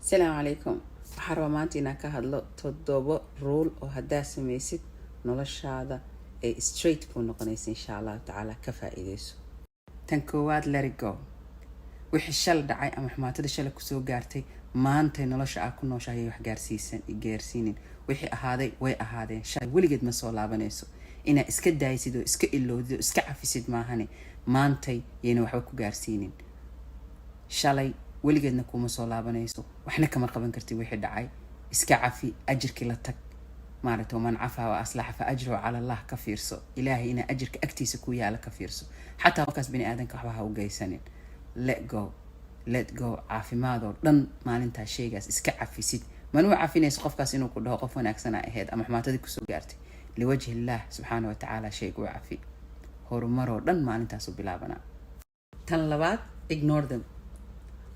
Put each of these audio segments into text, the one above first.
Asalaamu calaykum. Waxaa rabaa maanta inaan ka hadlo toddobo rule oo haddaa samaysid noloshaada ay straight kuu noqonaysa, insha Allahu tacaala. Ka faa-iideyso. Tan koowaad, let it go. Wixii shal dhacay ama xumaatada shalay kusoo gaartay, maantay nolosha aa ku nooshahay wax gaarsiisan gaarsiinin. Wixii ahaaday way ahaadeen shalay, weligeed ma soo laabanayso. Inaa iska daaysid oo iska ilowdid oo iska cafisid maahane, maantay yayna waxba ku gaarsiinin. Shalay weligeedna kuma soo laabanayso, waxna kama qaban kartid wixii dhacay. Iska cafi, ajirkii la tag. Maaragta, "ومن عفا وأصلح فأجره على الله." Ka fiirso Ilaahay inaa ajirka agtiisa ku yaala, ka fiirso. Xataa qofkaas bini aadanka waxba ha u geysanin. Let go, let go. Caafimaad oo dhan maalintaa shaygaas iska cafisid. Manuu cafinayso qofkaas inuu ku dhaho qof wanaagsana ahayd ama xumaatadii kusoo gaartay. لوجه الله subxaana wa tacaala shayga u cafi, horumaroo dhan maalintaasu bilaabanaa. Tan labaad, ignore them.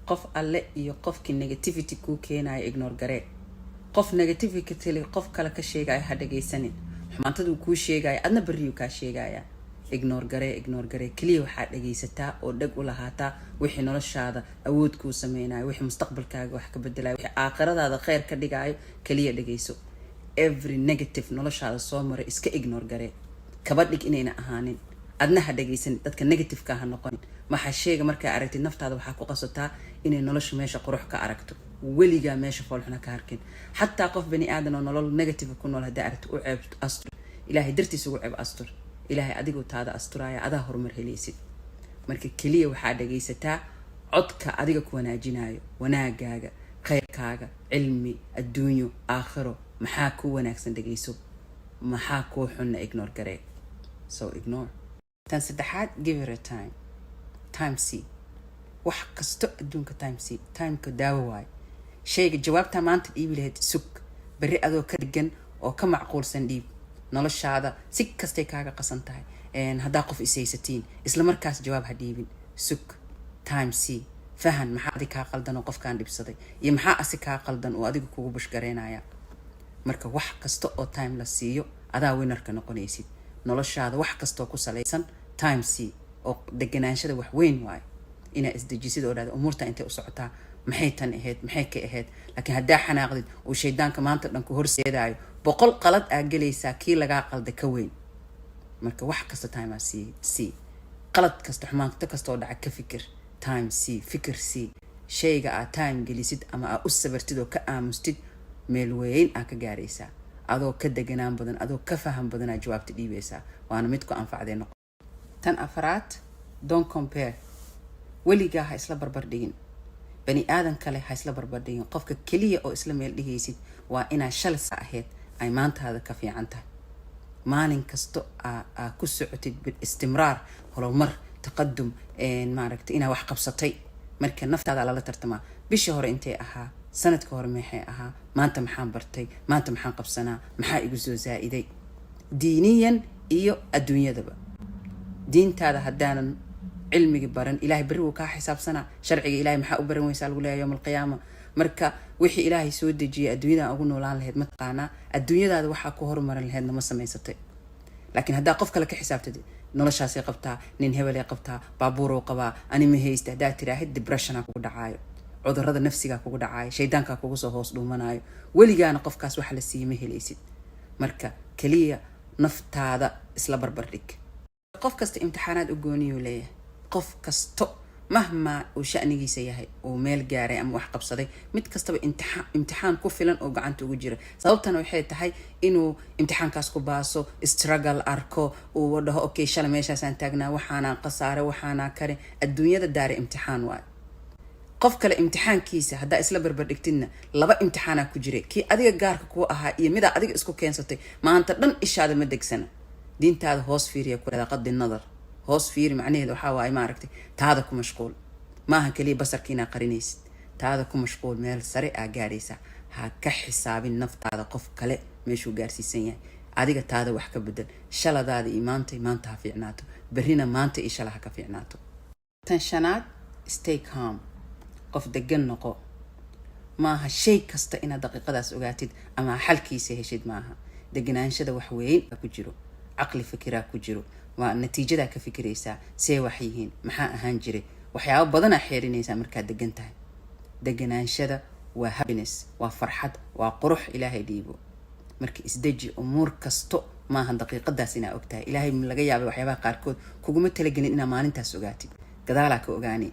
Qof alle iyo qofkii negativity kuu keenayo ignore garee. Qof negativity qof kale ka sheegayo ha dhagaysanin. Xumaantaduu kuu sheegaya, adna berriyuu kaa sheegaya. Ignore garee, ignore garee. Keliya waxaa dhagaysataa oo dhag u lahaataa wixii noloshaada awood kuu sameynayo, wixii mustaqbalkaaga wax ka bedelayo, wixii aakhiradaada kheyr ka dhigayo keliya dhagayso. Every negative noloshaada soo maray iska ignore garee, kaba dhig inayna ahaanin. Adna ha dhagaysanin, dadka negativeka ha noqonin. Waxaa sheega markaa aragtid, naftaada waxaa ku qasataa inay nolosha meesha qurux ka aragto. Weligaa meesha foolxuna ka harkin. Xataa qof bani aadan oo nolol negative ku nool haddaa aragto, u ceeb astur. Ilaahay dartiis ugu ceeb astur. Ilaahay adigu taada asturaya, adaa horumar helaysid. Marka keliya waxaa dhagaysataa codka adiga ku wanaajinayo, wanaagaaga, khayrkaaga, cilmi adduunyo aakhiro. Maxaa kuu wanaagsan dhagayso, maxaa kuu xunna ignore garee. So ignore. Tan saddexaad, give it a time. Time c wax kasto adduunka time c. Timeka daawo waayo. Shayga jawaabtaa maanta dhiibi lahayd, sug berri adoo ka degan oo ka macquulsan dhiib. Noloshaada si kastay kaaga qasan tahay, haddaa qof ishaysatiin, isla markaas jawaab ha dhiibin. Sug, time c, fahan maxaa adig kaa qaldan oo qofkaan dhibsaday iyo maxaa asi kaa qaldan oo adiga kugu bushgareynaya. Marka wax kasta oo time la siiyo, adaa winnerka noqonaysid. Noloshaada wax kastoo ku salaysan time c oo deganaanshada wax weyn waayo. Inaa isdejisid oo dhahda umuurta intay u socotaa, maxay tan ahayd, maxay ka ahayd. Laakiin haddaa xanaaqdid uu shaydaanka maanta dhan ku horseedaayo, 100 qalad aa gelaysaa, kii lagaa qalda ka weyn. Marka wax kasta time aa c c. Qalad kasta, xumaanto kasta oo dhaca ka fikir, time c, fikir c. Shayga aad time gelisid ama aa u sabartid oo ka aamustid, meel weyn aa ka gaaraysaa. Adoo ka deganaan badan, adoo ka faham badanaa jawaabta dhiibaysaa, waana mid ku anfacday noqon. Tan afaraad, don't compare. Weligaa ha isla barbar dhigin bani aadan kale, ha isla barbar dhigin. Qofka keliya oo isla meel dhigaysid waa inaa shalay sa ahayd ay maantaada ka fiican tahay. Maalin kasto aa ku socotid istimraar, horumar, taqadum, maaragta inaa wax qabsatay. Marka naftaada lala tartamaa. Bishii hore intay ahaa, sanadka hore maxay ahaa, maanta maxaan bartay, maanta maxaan qabsanaa, maxaa igu soo zaa-iday, diiniyan iyo adduunyadaba. Diintaada haddaanan cilmigi baran, Ilahay berri wuu kaa xisaabsanaa. Sharciga Ilahay maxaa u baran weysaa, lagu leeyahay yowm alqiyaama. Marka wixii Ilaahay soo dejiyay adduunyadan ugu noolaan lahayd mataqaanaa, adduunyadaada waxaa ku horumarin lahaydna ma samaysatay. Laakiin haddaa qof kale ka xisaabtid, noloshaasay qabtaa, nin hebelay qabtaa, baabuurow qabaa, ani ma haysta, haddaa tiraahid, depressionaa kugu dhacaayo, cudurada nafsigaa kugu dhacaayo, shaydaankaa kugu soo hoos dhuumanayo. Weligaana qofkaas waxa la siiyey ma helaysid. Marka keliya naftaada isla barbar dhig. Qof kasta imtixaanaad u gooniyuu leeyahay. Qof kasto mahmaa uu shanigiisa yahay, uu meel gaaray ama wax qabsaday, mid kastaba imtixaan ku filan oo gacanta ugu jira. Sababtana waxay tahay inuu imtixaankaas ku baaso, struggle arko, uu dhaho, "Okay, shalay meeshaasaan taagnaa, waxaanaa khasaare, waxaanaa kare." Adduunyada daare imtixaan waayo. Qof kale imtixaankiisa haddaa isla barbardhigtidna, laba imtixaanaa ku jira: kii adiga gaarka kuu ahaa iyo midaa adiga isku keensatay. Maanta dhan ishaada ma degsana. Diintaada hoos fiiriya ku qadi nadar. Hoos fiiri macnaheeda waxaa waaye, maaragtay, taada ku mashquul. Maaha keliya basarka inaa qarinaysid. Taada ku mashquul, meel sare aa gaaraysaa. Ha ka xisaabin naftaada qof kale meeshuu gaarsiisan yahay. Adiga taada wax ka bedel. Shaladaada iyo maanta, maanta ha fiicnaato, berrina maanta iyo shala ha ka fiicnaato. Tan shanaad, stay calm. Qof degan noqo. Maaha shay kasta inaad daqiiqadaas ogaatid ama xalkiisa heshid maaha. Deganaanshada wax weyn ku jiro, caqli fikiraa ku jiro. Waa natiijadaa ka fikiraysaa, see wax yihiin, maxaa ahaan jiray, waxyaabo badanaa xeerinaysaa markaad degan tahay. Deganaanshada Waa happiness, waa farxad, waa qurux Ilaahay dhiibo. Marka isdeji. Umuur kasto maaha daqiiqadaas inaa ogtahay. Ilaahay laga yaabay waxyaabaha qaarkood kuguma talagelin inaa maalintaas ogaatid, gadaalaa ka ogaani.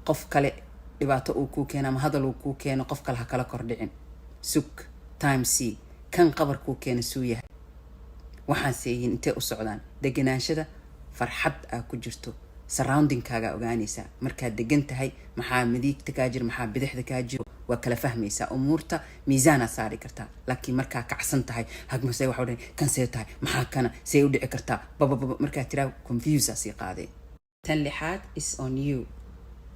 Qof kale dhibaato uu kuu keeno ama hadal uu kuu keeno, qof kale ha kala kordhicin. Sug, time c kan qabar kuu keena suu yahay, waxaan seeyihin, intee u socdaan. Deganaanshada farxad aa ku jirto, surroundingkaagaa ogaanaysaa. Markaad degan tahay, maxaa midigta kaa jiro, maxaa bidixda kaa jiro, waa kala fahmaysaa umuurta, miisaanaad saari kartaa. Laakiin markaa kacsan tahay, hagmase waxa dhan kan see tahay, maxaa kana, see u dhici kartaa, babababa, markaa tiraa confuse aa sii qaadee. Tan lixaad is on you.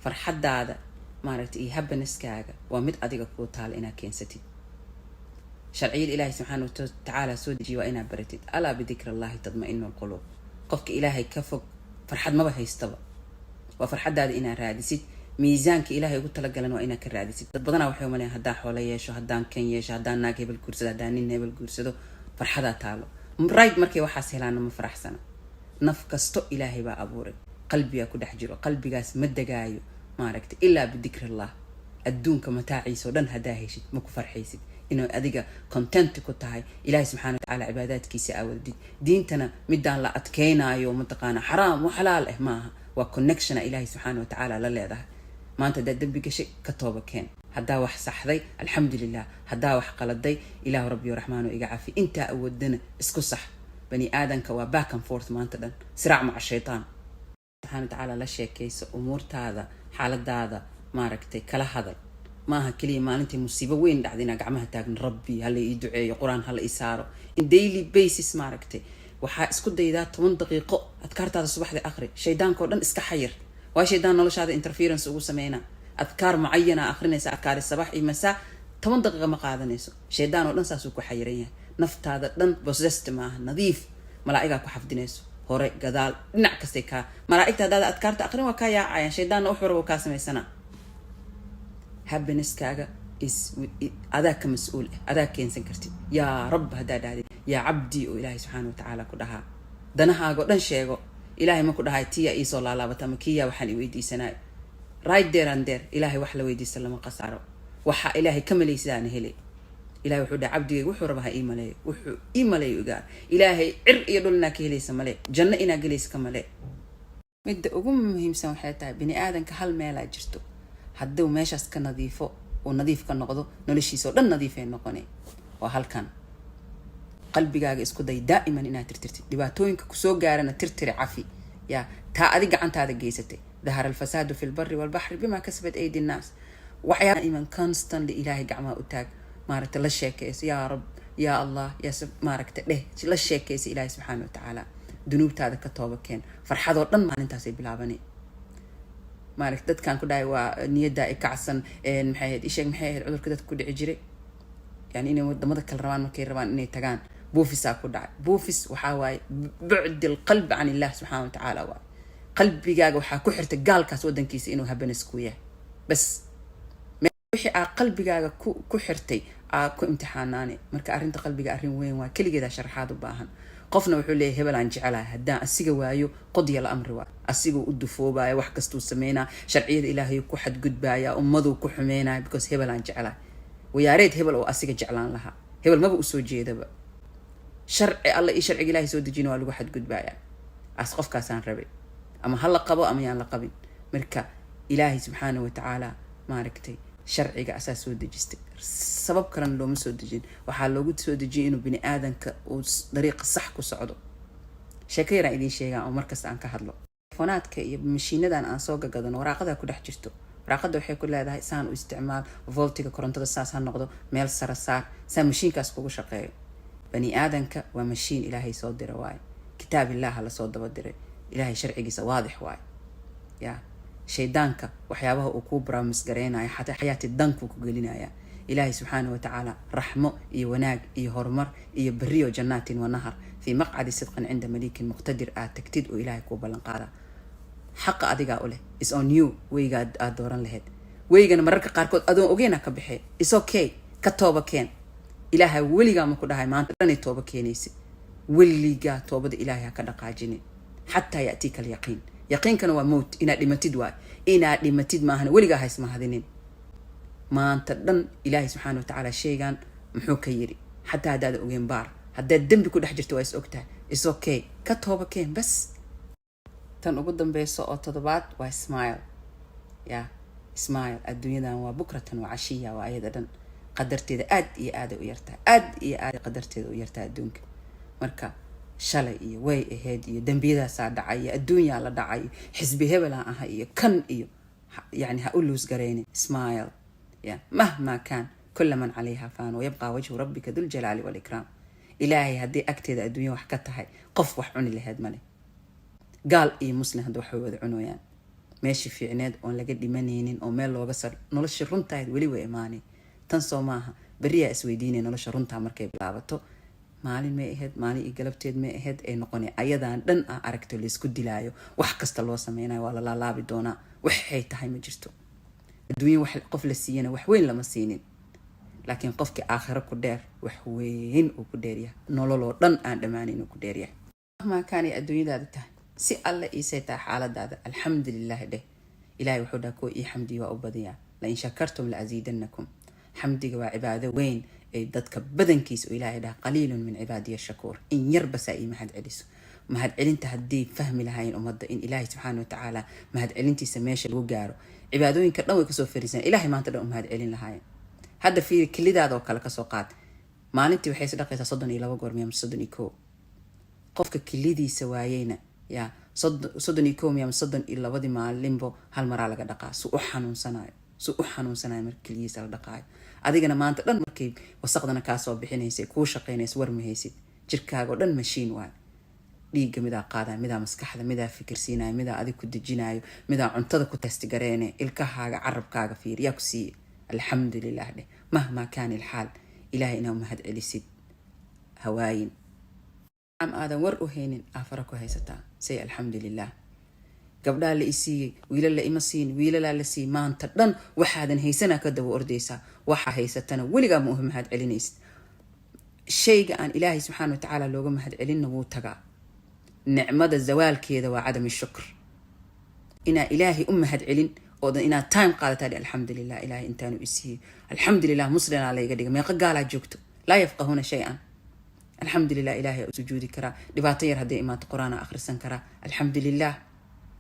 Farxaddaada, maaragtay, iyo happinesskaaga waa mid adiga kuu taala inaad keensatid. Sharciyada Ilaahay subxaana watacaala soo dejiya waa inaad baratid. ألا بذكر الله تطمئن القلوب. Qofka Ilaahay ka fog farxad maba haystaba. Waa farxaddaada inaad raadisid, miisaanka Ilaahay ugu talagalan waa inaad ka raadisid. Dad badanaa waxay umaleyan haddaan xoolo yeesho, haddaan kan yeesho, haddaan naag hebel guursado, haddaan nin hebel guursado, farxadaa taalo. Right, markay waxaas helaana ma faraxsana. Naf kasto Ilaahay baa abuuray, qalbigaa ku dhex jiro. Qalbigaas ma degaayo, maaragtay, ilaa بذكر الله. Adduunka mataaciisa oo dhan haddaa heshid, ma ku farxaysid. Inay adiga content ku tahay Ilaahay subxana watacaala cibaadaadkiisa aawadid. Diintana midaan la adkeynaayo, mataqaana, xaraam wa xalaal ah maaha. Waa connectiona Ilaahay subxaana watacaala la leedahay. Maanta haddaad dembi gashay, ka tooba keen. Haddaa wax saxday, alxamdulilah. Haddaa wax qaladay, Ilaahu Rabbiyo Raxmaano iga cafi. Intaa awoodana isku sax. Bani aadanka waa back and forth maanta dhan, صراع مع الشيطان. Subxana watacaala la sheekayso, umuurtaada, xaaladaada, maaragtay, kala hadal. Maaha keliya maalintii musiibo weyn dhacda inaa gacmaha taagno, "Rabbi hala ii duceeyo, Qur-aan hala ii saaro." In daily basis, maaragtay, waxaa isku daydaa 10 daqiiqo adkaartaada subaxda aqri. Shaydaanka oo dhan iska xayir. Waa shaydaan noloshaada interference ugu sameynaa. Adkaar mucayana akrinaysa, adkaari sabax iyo masaa, 10 daqiiqa ma qaadanayso. Shaydaan oo dhan saasuu ku xayiran yahay. Naftaada dhan possessed maaha, nadiif. Malaa'igaa ku xafdinayso, hore, gadaal, dhinac kastay kaa. Malaa'igta haddaada adkaarta aqrin, waa kaa yaacayaan. Shaydaanna wuxuu rabo kaa samaysanaa. Happinesskaaga is adaa ka mas-uul ah, adaa keensan kartid. "Yaa Rab" haddaa dhahdid, "Yaa cabdi" oo Ilaahay subxaana watacaala ku dhahaa. Danahaago dhan sheego. Ilaahay ma ku dhahay tiya iisoo laalaabata ama kiya waxaan i weydiisanayo. Right there and there, Ilaahay wax la weydiista lama khasaaro. Waxa Ilaahay ka malaysidaana helay. Ilahay wuxuu dhahay, "Cabdigayga wuxuu raba ha ii maleeyo, wuxuu ii maleeyo igaar." Ilaahay cir iyo dhul inaa ka helaysa male, janno inaa gelaysa ka male. Midda ugu muhiimsan waxay tahay, bini aadanka hal meelaa jirto, hadduu meeshaas ka nadiifo, uu nadiif ka noqdo, noloshiisa oo dhan nadiifay noqone. Waa halkan, qalbigaaga. Isku day daa'iman inaad tirtirtid. Dhibaatooyinka kusoo gaarana tirtiri, cafi yaa taa adi gacantaada geysatay. ظهر الفساد في البر والبحر بما كسبت أيدي الناس. Waxyaa iman constantly Ilaahay gacmaha u taag, maaragta, la sheekayso. "Yaa Rab, yaa Allah, yaa," maaragta, dheh. La sheekaysa Ilaahay subxaana watacaala, dunuubtaada ka tooba keen. Farxadoo dhan maalintaasay bilaabani. Maaragta, dadkan ku dhahay waa niyadda ay kacsan. Maxay ahayd, isheeg, maxay ahayd cudurka dadka ku dhici jiray? Yani inay wadamada kale rabaan, markay rabaan inay tagaan, buufisaa ku dhacay. Buufis waxaa waaye بعد القلب عن الله subxaana watacaala. Waay qalbigaaga waxaa ku xirta gaalkaas wadankiisa inuu happiness ku yahay. Bas wixii aa qalbigaaga ku xirtay aa ku imtixaanaane. Marka arrinta qalbiga arrin weyn waa, keligeedaa sharaxaad u baahan. Qofna wuxuu leeyahy, "Hebel aan jecelahay, haddaan asiga waayo قضي الأمر." Waa asiguu u dufoobaya, wax kastuu sameynaa, sharciyada Ilaahay ku xadgudbaya, ummaduu ku xumeynaya, because hebel aan jecelahay. Wayaareed hebel oo asiga jeclaan lahaa, hebel maba usoo jeedaba. Sharci Alla iyo sharciga Ilahay soo dejina waa lagu xadgudbaya. As qofkaasaan rabay, ama ha la qabo ama yaan la qabin. Marka Ilaahay subxaana watacaala, maaragtay, sharciga asaa soo dejistay. Sabab kalena looma soo dejin. Waxaa loogu soo dejiyay inuu bini aadanka uu dariiqa sax ku socdo. Sheeko yaraan idiin sheegaan oo markasta aan ka hadlo. Telefonaadka iyo mashiinadan aan soo gagadano, waraaqadaa ku dhex jirto. Waraaqada waxay ku leedahay, saan u isticmaal, voltiga korontada saas ha noqdo, meel sara saar, saa mashiinkaas kugu shaqeeyo. Bani aadanka waa mashiin Ilaahay soo dira waaye. Kitaab Illaaha lasoo daba diray. Ilaahay sharcigiisa waadix waaye. Ya shaydaanka waxyaabaha uu kuu promise gareynayo, xataa xayaati dankuu ku gelinaya. Ilaahay subxaana watacaala raxmo iyo wanaag iyo horumar iyo beriyo جنات ونهر في مقعد صدق عند مليك مقتدر aad tagtid oo Ilaahay kuu ballan qaada. Xaqa adigaa u leh, is on you. Weyga aad dooran lahayd, weygana mararka qaarkood adoon ogeyna ka baxee. Is okay, ka tooba keen. Ilaahay weligaa ma ku dhahay maanta dhanay tooba keenaysa. Weligaa toobada Ilaahay ha ka dhaqaajinin حتى يأتيك اليقين. Yaqiinkana waa mowt, inaad dhimatid waay. Inaad dhimatid maahan, weligaa haysmahadinin. Maanta dhan Ilaahay subxaana watacaala shaygan muxuu ka yiri? Xataa haddaada ogeen, baar. Haddaad dembi ku dhex jirto, waa is ogtahay, is okay, ka tooba keen bas. Tan ugu dambeyso oo toddobaad waa smile. Ya smile. Adduunyadan waa bukratan wa cashiya, waa ayada dhan. Qadarteeda aad iyo aaday u yartahay, aad iyo aad qadarteeda u yartahay adduunka. Marka shalay iyo way ahayd iyo dembiyadaasaa dhacay iyo adduunyaa la dhacay, xisbi hebelaan ahay iyo kan iyo yani, ha u lose garaynin. Smile. Ya mahma kaan, kula man calayha faan wayabqaa wajhu rabbika duljalaali walikraam. Ilaahay haddii agteeda adduunya wax ka tahay, qof wax cuni lahayd male. Gaal iyo muslim hadda waxbay wada cunooyaan. Meeshii fiicneed oon laga dhimanaynin oo meel looga sar nolosha runtahayd weli way imaanay. Tan soo maaha, berriyaa isweydiinaya nolosha runtaa markay bilaabato. Maalin may ahayd, maalin iyo galabteed may ahayd ay noqonay. Ayadaan dhan ah aragto laysku dilaayo, wax kasta loo sameynayo, waa la laalaabi doonaa. Waxay tahay ma jirto. Adduunya wax qof la siiyana wax weyn lama siinin, laakiin qofkii aakhiro ku dheer wax weyn uu ku dheeryahay, nololoo dhan aan dhammaanin uu ku dheeryahay. Mahmaa kaanay adduunyadaada tahay, si alle iisay tahay xaaladaada, alxamdulilah dheh. Ilahay wuxuu dhaha, kuwa ii xamdiya waa u badiyaa. La in shakartum la asiidanakum. Xamdiga waa cibaado weyn ay dadka badankiisa oo Ilahay dhaha, qaliilun min cibaadiya shakuur, in yar basaa ii mahad celiso. Mahad celinta haddii fahmi lahayn ummadda in Ilaahay subxaana watacaala mahad celintiisa meesha lagu gaaro, cibaadooyinka dhan way kasoo fariisan. Ilahay maanta dhan u mahad celin lahaayeen. Hadda fiiri, kelidaada oo kale kasoo qaad, maalintii waxay isdhaqaysaa 32 goor miya, 31? Qofka kelidiisa waayeyna ya 31 miya, 32-dii maalinbo hal maraa laga dhaqaa. Su u xanuunsanayo, su u xanuunsanayo marka keliyiisa la dhaqaayo. Adigana maanta dhan markay wasaqdana kaasoo bixinaysa, kuu shaqaynaysa, war mahaysid. Jirkaaga oo dhan mashiin waayo. Dhiigga midaa qaadaya, midaa maskaxda, midaa fikirsiinayo, midaa adig ku dejinayo, midaa cuntada ku tastigareene. Ilkahaaga, carabkaaga fiir, yaa ku siiye? Alxamdulilah dheh. Mahmaa kaana ilxaal, Ilahay inaa mahad celisid hawaayin. Am aadan war u haynin aafara ku haysataa, say alxamdulilah. Gabdhaa la isiiyey, wiilal la ima siin, wiilalaa la siiyey. Maanta dhan waxaadan haysanaa ka daba ordaysaa. Waxaa haysatana weligaa ma uha mahad celinaysid. Shayga aan Ilaahay subxaana watacaala looga mahad celinna wuu tagaa. Nicmada zawaalkeeda waa cadami shukr, inaa Ilaahay u mahad celin oodan inaad time qaadataa. Alxamdulilah, Ilahay intaanu isiiyey, alxamdulilah, muslinaa layga dhiga. Meeqa gaalaa joogto laa yafqahuuna shay-an. Alxamdulilah, Ilahay u sujuudi karaa. Dhibaato yar hadday imaato, Qur-aana akhrisan karaa. Alxamdulilah,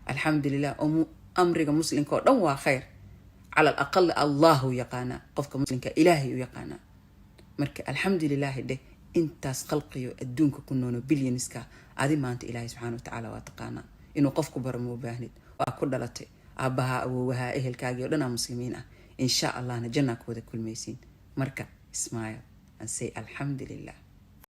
alxamdulilah. Oo amriga muslimka oo dhan waa khayr. Cala alaqal Allahu yaqaanaa, qofka muslimka Ilaahay u yaqaanaa. Marka alxamdulilaahi dheh. Intaas khalqiyo adduunka ku noono, bilyanska, adi maanta Ilaahay subxaana watacaala waa taqaanaa. Inuu qofku baro ma u baahnid. Waa ku dhalatay, aabbaha, awowaha, ehelkaagii o dhan aa muslimiin ah. Insha Allahna jannaa ku wada kulmaysiin. Marka smile and say alxamdulilah.